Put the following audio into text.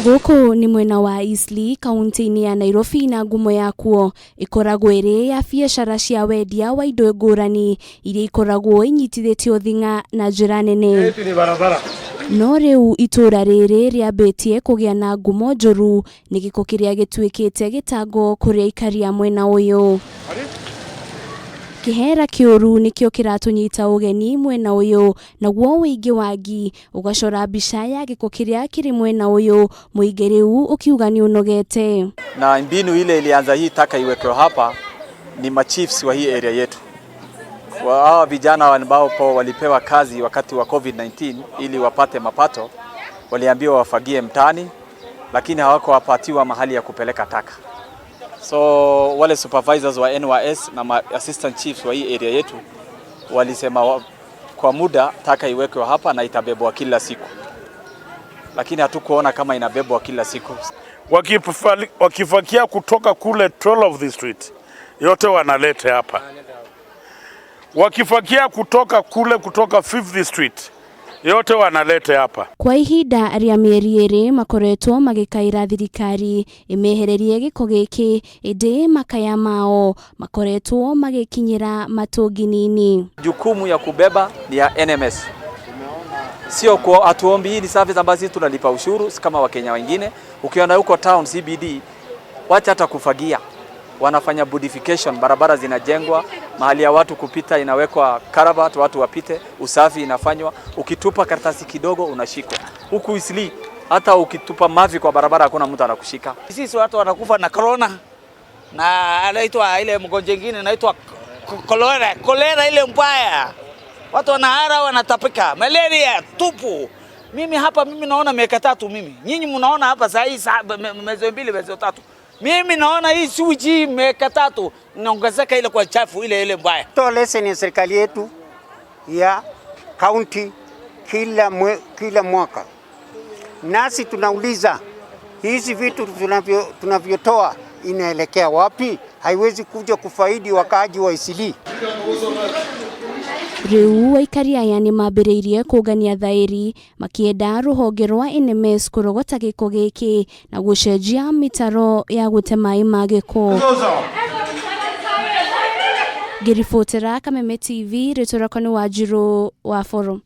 Gũkũ nĩ mwena wa Eastleigh kaunti-inĩ ya Nairobi na ngumo yakuo ĩkoragwo ĩrĩ ya biacara cia wendia wa indo ngũrani iria ikoragwo inyitithĩtio thing'a na njĩra nene. No rĩu itũra rĩrĩ rĩambĩtie kũgĩa na ngumo njũru nĩ gĩko kĩrĩa gĩtuĩkĩte gĩtango kũrĩ aikari a mwena ũyũ. Kĩhera kĩũru nĩkĩo kĩratũnyita ũgeni mwena ũyũ, naguo ũingĩ wa ngi ũgacora mbica ya gĩko kĩrĩa kĩrĩ mwena ũyũ, mũingĩ rĩu ũkiuga nĩ ũnogete. Na mbinu ile ilianza hii taka iwekwe hapa ni machiefs wa hii area yetu. Hawa vijana ambao walipewa kazi wakati wa COVID-19 ili wapate mapato, waliambiwa wafagie mtaani, lakini hawakupatiwa mahali ya kupeleka taka. So wale supervisors wa NYS na ma assistant chiefs wa hii area yetu walisema kwa muda taka iwekwe hapa na itabebwa kila siku, lakini hatukuona kama inabebwa kila siku. Wakifagia kutoka kule 12th Street yote wanalete hapa, wakifagia kutoka kule kutoka 5th Street yote wanalete hapa. Kwa ihinda rĩa mĩeri ĩrĩ makoretwo magĩkaĩra thirikari ĩmehererie gĩko gĩkĩ, ĩndĩ makaya mao makoretwo magĩkinyĩra matũngi-inĩ. Jukumu ya kubeba ni ya NMS, sio kwa hatuombi. Hii ni service ambayo sisi tunalipa ushuru kama Wakenya wengine. Ukiona huko town CBD, wacha hata kufagia, wanafanya beautification, barabara zinajengwa, mahali ya watu kupita inawekwa culvert, watu wapite, usafi inafanywa. Ukitupa karatasi kidogo unashikwa. Huku Eastleigh hata ukitupa mavi kwa barabara hakuna mtu anakushika. Sisi watu wanakufa na corona na anaitwa ile mgonjwa mwingine inaitwa kolera, kolera ile mbaya. Watu wanahara, wanatapika, malaria tupu. Mimi hapa mimi naona miaka 3 mimi. Nyinyi mnaona hapa saa hii miezi 2 miezi 3. Mimi naona hii sewage miaka 3 inaongezeka ile kwa chafu ile ile mbaya. Toa leseni ya serikali yetu ya county kila mwaka. Nasi tunauliza hizi vitu tunavyotoa inaelekea wapi? Haiwezi kuja kufaidi wakaaji wa Eastleigh. Rĩu aikari aya nĩ mambĩrĩirie kũngania thaĩri makĩenda rũhonge rwa NMS kũrogota gĩko gĩkĩ na gũcenjia mĩtaro ya gũte maĩ ma gĩko. Ngĩribotera Kameme TV, rĩtwa rĩakwa nĩ Wanjirũ wa Boro.